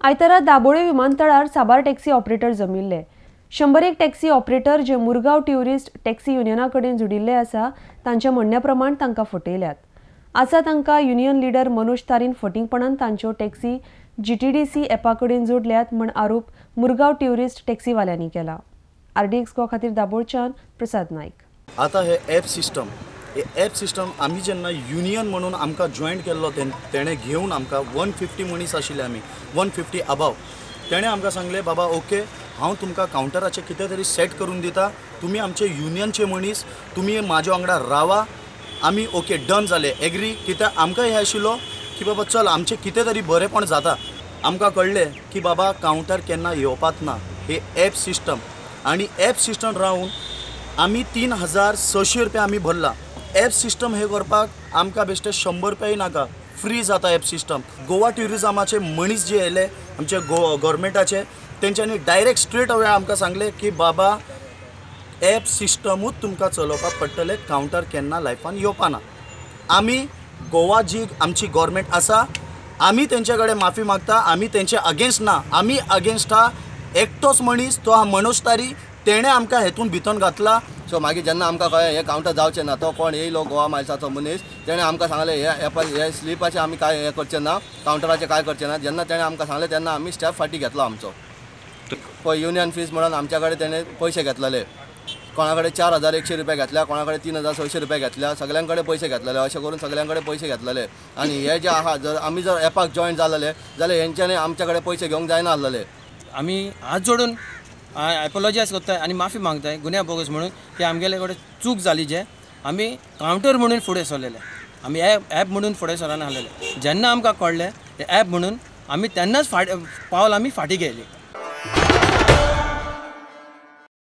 आयतारा दाबोळे विमानतळार साबार टॅक्सी ऑपरेटर जमिल्ले. 101 टॅक्सी ऑपरेटर जे मुरगांव ट्युरिस्ट टॅक्सी युनियना कडेन जुडिल्ले आसा तांच्या म्हणण्या प्रमाण तांकां फटयल्यात. आसा तांकां युनियन लिडर मनोज तारीन फटींगपणान तांच्यो टॅक्सी GTDC एपा कडेन जोडल्यात म्हण आरोप मुरगांव ट्युरिस्ट टॅक्सीवाल्यांनी केला. RDX Goa खातीर दाबोळच्यान प्रसाद नायक. आता हे ॲप सिस्टम, हे ॲप सिस्टम आमी जेन्ना युनियन म्हणून आमकां जॉयन केल्लो तेणें घेवन आमकां 150 मनीस आशिल्ले आमी 150 अबाव. तेणें आमकां सांगलें बाबा ओके हांव तुमकां कावंटराचें कितें तरी सेट करून दिता, तुमी आमचे युनियनचे मनीस, तुमी म्हाज्या वांगडा रावा. आमी ओके डन जाले एग्री. कित्याक आमकां हें आशिल्लो की बाबा चल आमचें कितें तरी बरेंपण जाता. आमकां कळ्ळें की बाबा कावंटर केन्ना येवपात ना हे ॲप सिस्टम. आनी ॲप सिस्टम रावन आमी 3600 रुपया आमी भरला. ॲप सिस्टम हे करपाक आमकां बेश्टे 100 रुपयाय नाका, फ्री जाता ॲप सिस्टम. गोवा ट्युरिजमाचे मनीस जे येयले आमचे गोवोरमेंटाचे तेंच्यांनी डायरेक्ट स्ट्रेट अवे आमकां सांगलें की बाबा ॲप सिस्टमूच तुमकां चलोवपाक पडटलें, कावंटर केन्ना लायफान येवपा ना. आमी गोवा जी आमची गोवोरमेंट आसा आमी तेंचे कडेन माफी मागता, आमी तेंचे अगेन्स्ट ना. आमी अगेन्स्ट आहा एकटोच मनीस तो आहा मनोज तारी, तेणें आमकां हेतून भितर घातला. सो मागीर जेन्ना आमकां कळ्ळें हें कावंटर जावचें ना, तो कोण येयलो गोवा मायल्साचो मनीस, तेणें आमकां सांगलें हे एपार हे स्लिपाचें आमी कांय हें करचें ना, कावंटराचें कांय करचें ना. जेन्ना तेणें आमकां सांगलें तेन्ना आमी स्टेप फाटीं घेतलो आमचो. पळय युनियन फीज म्हणून आमच्या कडेन तेणें पयशे घेतलेले, कोणा कडेन 4100 रुपया घेतल्या, कोणा कडेन 3600 रुपया घेतल्या, सगळ्यां कडेन पयशे घेतलेले. अशें करून सगळ्यां कडेन पयशे घेतलेले. आनी हे जे आहा जर आमी जर एपाक जॉयन जालेले जाल्यार हेंच्यांनी आमच्या कडेन पयशे घेवंक जायना आसलेले. आमी हात जोडून एपोलॉजायज करताय आनी माफी मागताय गुन्या बोगस म्हणून की आमगेले कडेन चूक जाली, जे आमी कावंटर म्हणून फुडें सरलेले, आमी एप म्हणून फुडें सरना आसलेले. जेन्ना आमकां कळ्ळें हें एप म्हणून आमी तेन्नाच पावल आमी फाटीं घेयली.